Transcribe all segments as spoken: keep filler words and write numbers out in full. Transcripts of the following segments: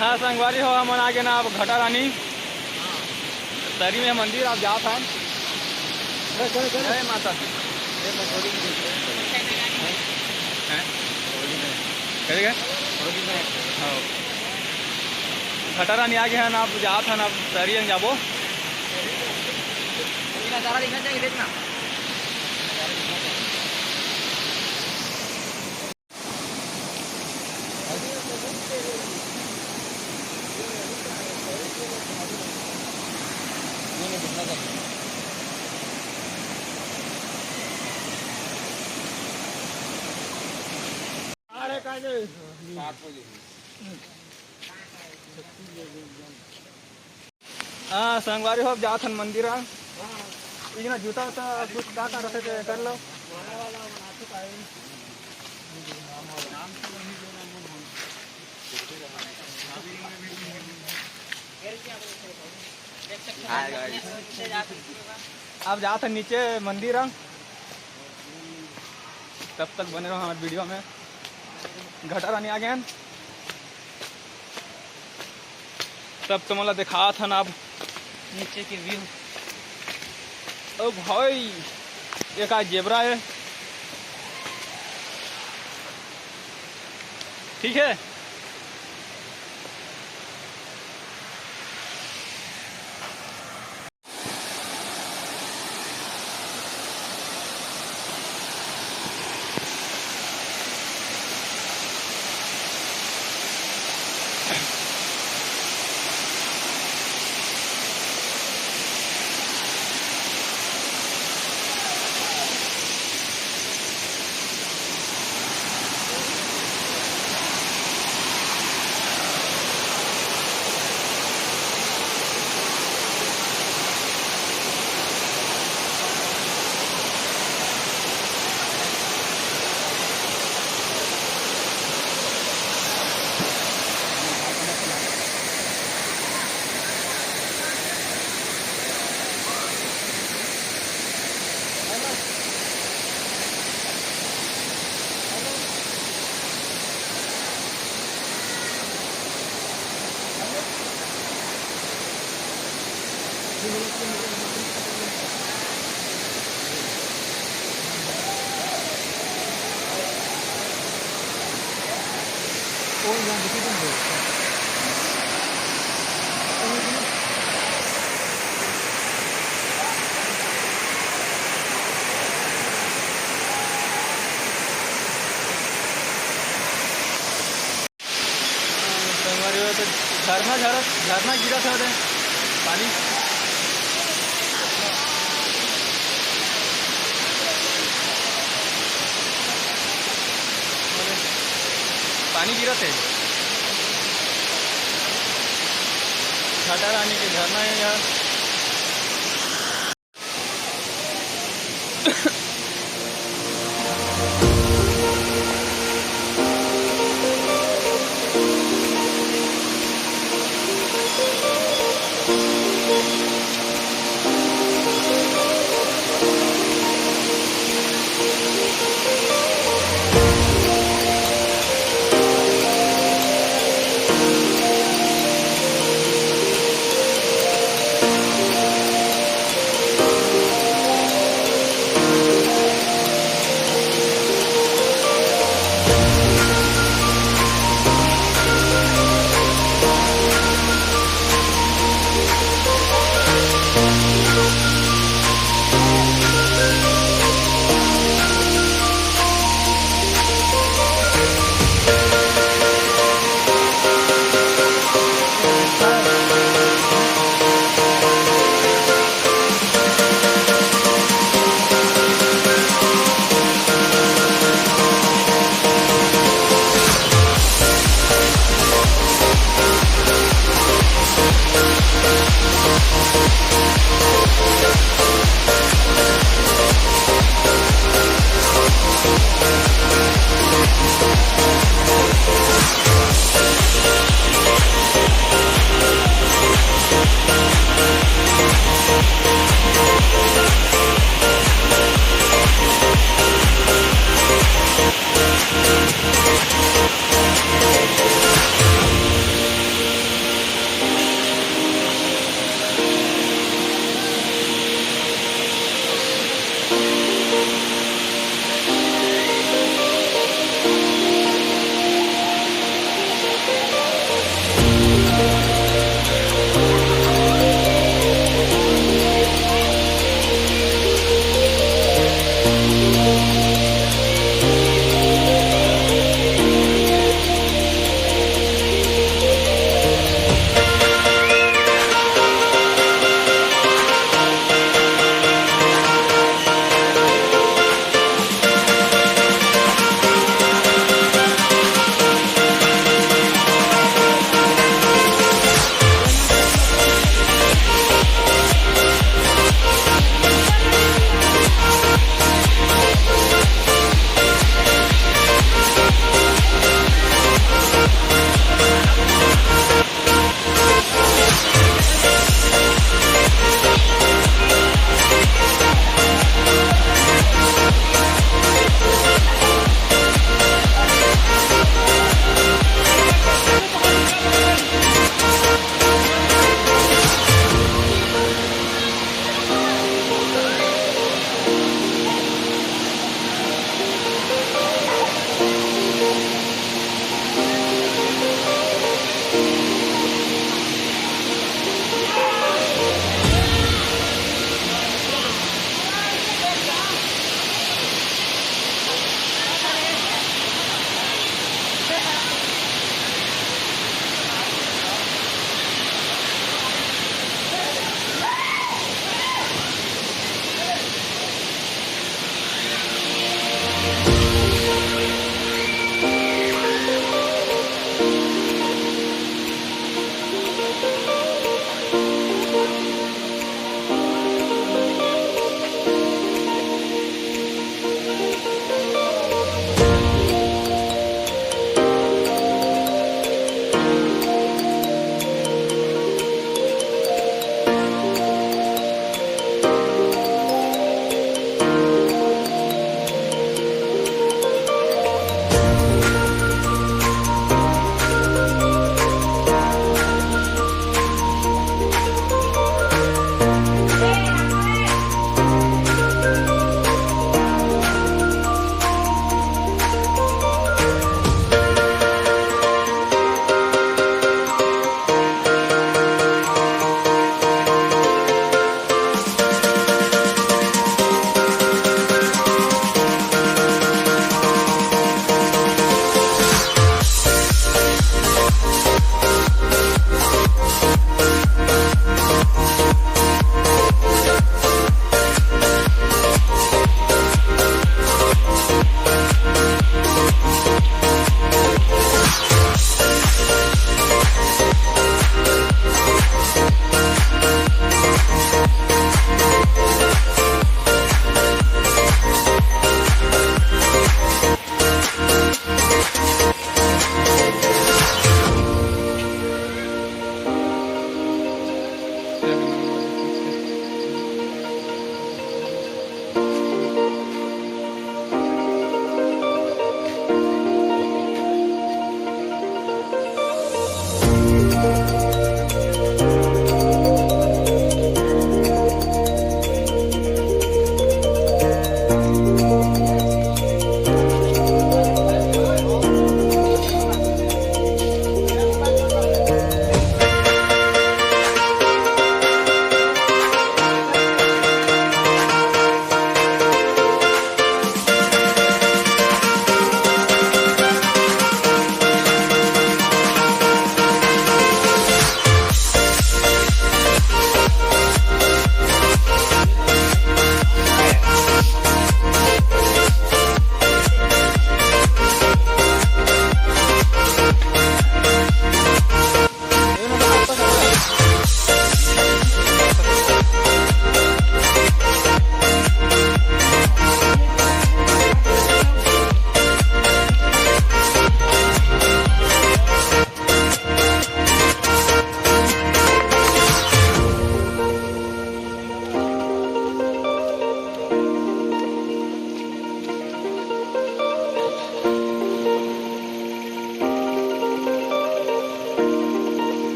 हाँ संगवारी हो, हमन आ गे ना अब घटा रानी तरी में मंदिर आप जात हन। जय माता दी। हैं? करेगा? हाँ। घटा रानी आ गे हन, आप जात हन, आप तरी में जाबो। नजारा दिखना चाहिए, देखना। हाँ संगवारी हो, अब जात हन मंदिर आ। इतना जूता उता कुछ का का रखे थे, कर लो। आप जात हन नीचे मंदिर आ, तब तक बने रहो हमारे वीडियो में। घटा रानी आ गए हैं। तब तो मोला दिखात हन आप नीचे के व्यू। ओ भाई, एक आज जेबरा है। ठीक है। संगवारी हो, तो झरना, झरत, झरना गिरत हे ओदे, पानी, पानी गिरत हे। घटा रानी के झरना हे यार।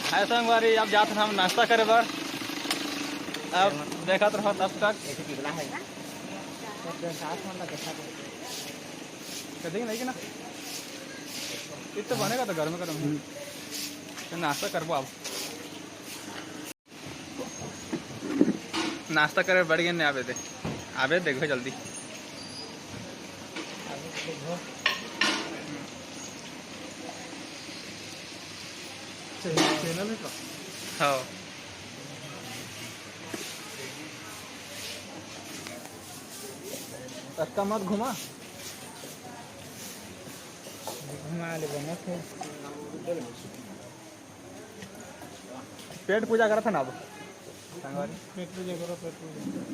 हाय संगवारी, अब जात हन हम नाश्ता करे बर। अब देखत रहो तब तक। कभी नहीं कि ना, इतना बनेगा तो गर्म गर्म ही। तो नाश्ता करबो अब। नाश्ता करे बढ़ गए ने, आबे दे, आबे देखो जल्दी। चैनल है का? हाँ। धक्का मत घुमा। घुमा ले, बना थे। पेट पूजा करत हन अब। पेट्रोल जगह, पेट्रोल जगह।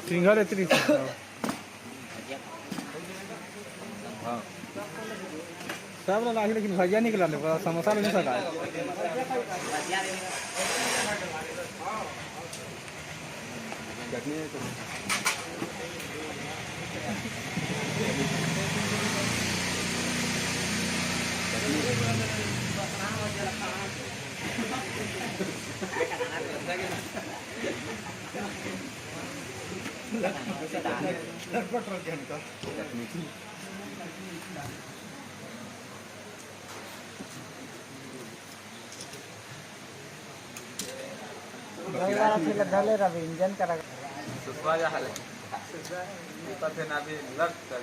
सिंघाड़ा इतनी। हाँ। सब ला लाही, लेकिन भजिया निकला ले, बड़ा समोसा ले नहीं सका। चटनी है तो। भाई वाला ठेला धले रवि, इंजन करा। सुषमा जा हाले। ऊपर से ना भी लग कर।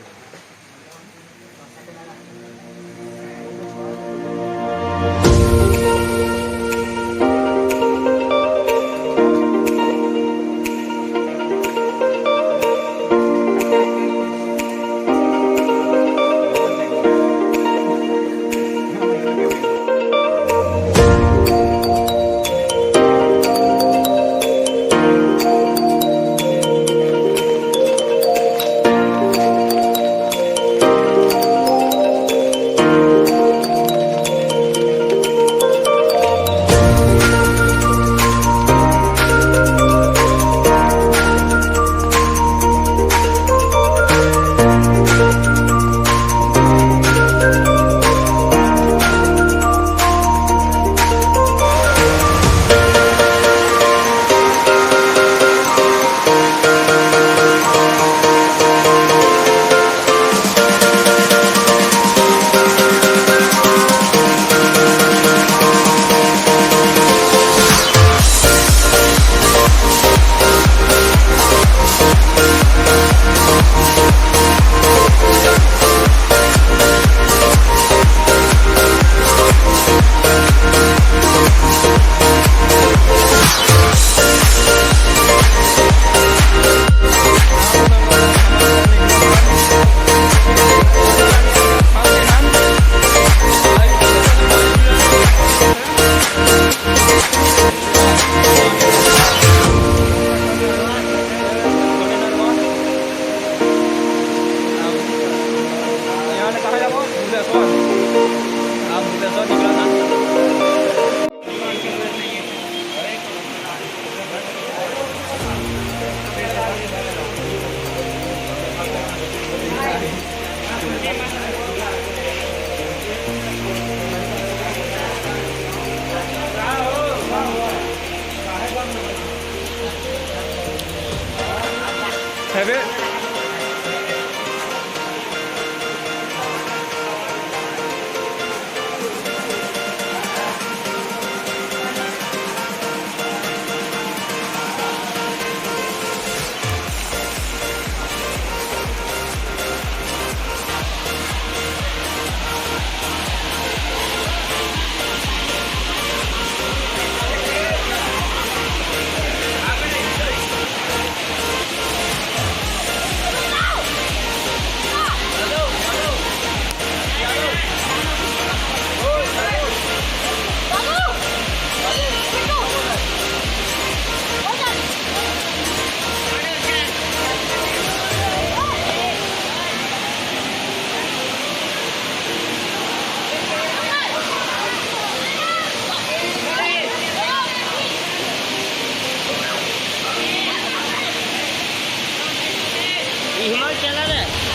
इहमा चला रे।